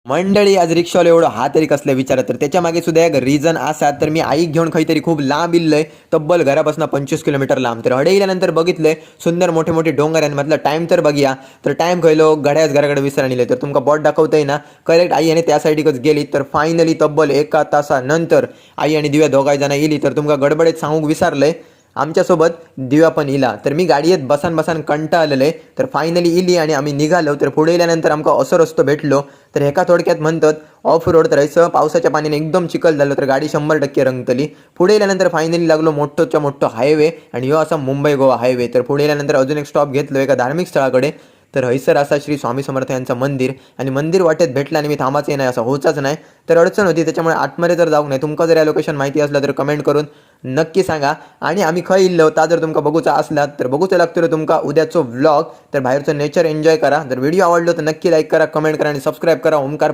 मंडळी, आज रिक्षावाला एवढं हा तरी कसले विचारा, तर त्याच्या मागे सुद्धा एक रिझन असा. तर मी आईक घेऊन खंय तरी खूप लांब इल्लय, तब्बल घरापासून 25 किलोमीटर लांब. तर हडे इल्यानंतर बघितलंय सुंदर मोठे मोठे डोंगर आणि म्हटलं टाइम तर बघूया. तर टाइम खयलो, घड्याच घराकडे विसरून इले. तर तुमका बोट दाखवतंय ना, करेक्ट आई आणि त्या साईडीकच गेली. तर फायनली तब्बल एका तासानंतर आई आणि दिव्या दोघाय जण इली. तर तुमका गडबडीत सांगूक विसरलंय, आमच्यासोबत दिव्या पण इला. तर मी गाडयेत बसान बसान कंटाळलेले. तर फायनली इली आणि आम्ही निघालो. तर पुढे इल्यानंतर आमका असो रस्तो भेटलो. तर हेका थोडक्यात म्हणतात ऑफ रोड. तर हयसं पावसाच्या पाण्याने एकदम चिखल झालं, तर गाडी 100% रंगतली. पुढे इल्यानंतर फायनली लागलो मोठोच्या मोठं हायवे आणि ह्यो असा मुंबई गोवा हायवे. तर पुढे इल्यानंतर अजून एक स्टॉप घेतलो एका धार्मिक स्थळाकडे. तर हयसर असा श्री स्वामी समर्थ यांचं मंदिर आणि मंदिर वाटेत भेटलं आणि मी थांबायचं नाही असं होतच नाही. तर अडचण होती, त्याच्यामुळे आतमध्ये तर जाऊ नाही. तुमका जर या लोकेशन माहिती असलं तर कमेंट करून नक्की सांगा. आणि आम्ही खंय इल्लो ता जर तुमका बघूचा असला तर बघूचं लागतो तुमका उद्याचो व्लॉग. तर बाहेरचं नेचर एन्जॉय करा. जर व्हिडिओ आवडलो तर नक्की लाईक करा, कमेंट करा आणि सबस्क्राईब करा. ओमकार.